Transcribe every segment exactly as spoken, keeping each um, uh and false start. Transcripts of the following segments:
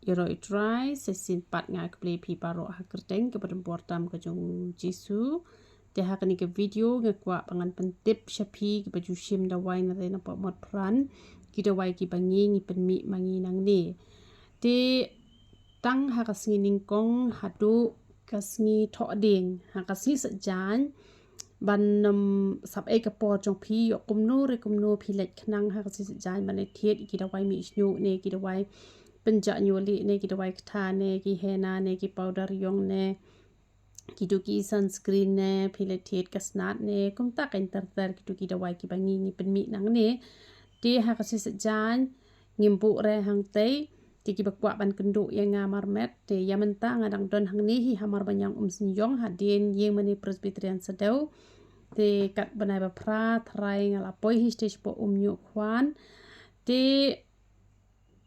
Ïaroh ïa U Trai, sa shisien pat nga ai khublei ïa phi baroh ha ka kyrteng kaba don bor tam ka jong U Jisu. Te ha kane ka video nga kwah ba ngan pyntip sha phi kiba ju shim dawai na re na Pohmutphran, ki dawai kiba ngi ngi pynmih ma ngi nangne. Te tang ha ka sngi nyngkong haduh ka sngi thohdieng, ha ka sngi saitjaiñ, ban ym sap ei ka por jong phi, ïoh kumno re kumno phi leit khnang ha ka sngi saitjaiñ ban leit thied ïa ki dawai mih shñiuh ne ki dawai pynjah ñiuh lieh ne ki dawai ktha ne ki henna ne ki powder ïong ne kitu ki sunscreen ne phi leit thied ka snat ne kumta keiñ ter ter kitu ki dawai kiba ngi ngi pynmih nangne. Te ha ka sngi saitjaiñ ngim buh re hangtei. Te kiba kwah ban kynduh ïa nga marmet, te ïa mynta nga dang don hangne hi ha Marbaniang Umsynïong hadien ïing mane Presbyterian Shadew. Te kat bnai ba phra trai nga la poi hi sha Umñiuh Khwan. Te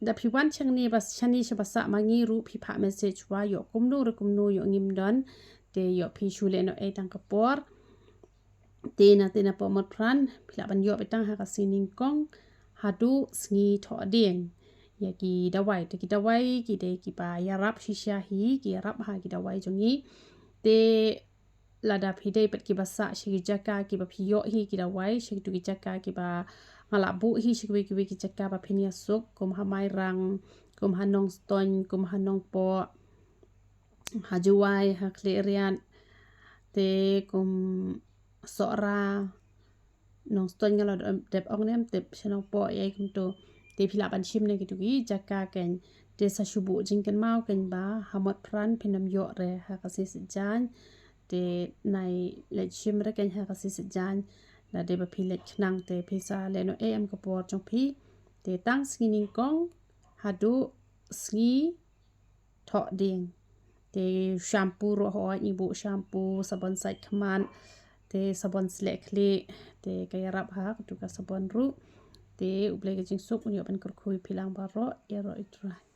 da phi wan shangne ba shane sha ba sah ma ngi ruh phi phah message wa ïoh kumno re kumno ïoh ngim don. Te ïoh phi shu leh noh ei tang ka por. Te na te na Pohmutphran phi lah ban ïoh tang ha ka sngi nyngkong haduh sngi thohdieng. Ïa ki dawai, te ki dawai ki dei kiba ïarap shisha hi, ki ïarap ha ki dawai jong ngi. Te lada phi dei pat kiba sah sha ki jaka kiba phi ïoh hi ki dawai, sha kitu ki jaka kiba nga lah buh hi sha kiwei kiwei ki jaka ba phin ïasuk, kum ha Mairang, kum ha Nongstoiñ, kum ha Nongpoh, ha Jowai, ha Khliehriat, te kum Sohra, Nongstoiñ nga la dep ong ne em tip sha Nongpoh ïa kumto. Te phi lah ban shim na kitu ki jaka keiñ. Te sa shu buh jingkynmaw keiñ ba ha Motphran phin ym ïoh re ha ka sngi saitjaiñ. Te nai leit shim re keiñ ha ka sngi saitjaiñ. Lada dei ba phi leit khnang te phi sa leh noh ei em ka por jong phi. Te tang sngi nyngkong haduh sngi thohdieng. Te shampoo ruh hooid ngi buh shampoo, sabon sait khmat, te sabon sleh khlieh, te ka ïarap ha katu ka sabon ruh. Te U Blei ka jingsuk un ïoh ban kyrkhu ïa phi lang baroh, ïaroh ïa U Trai.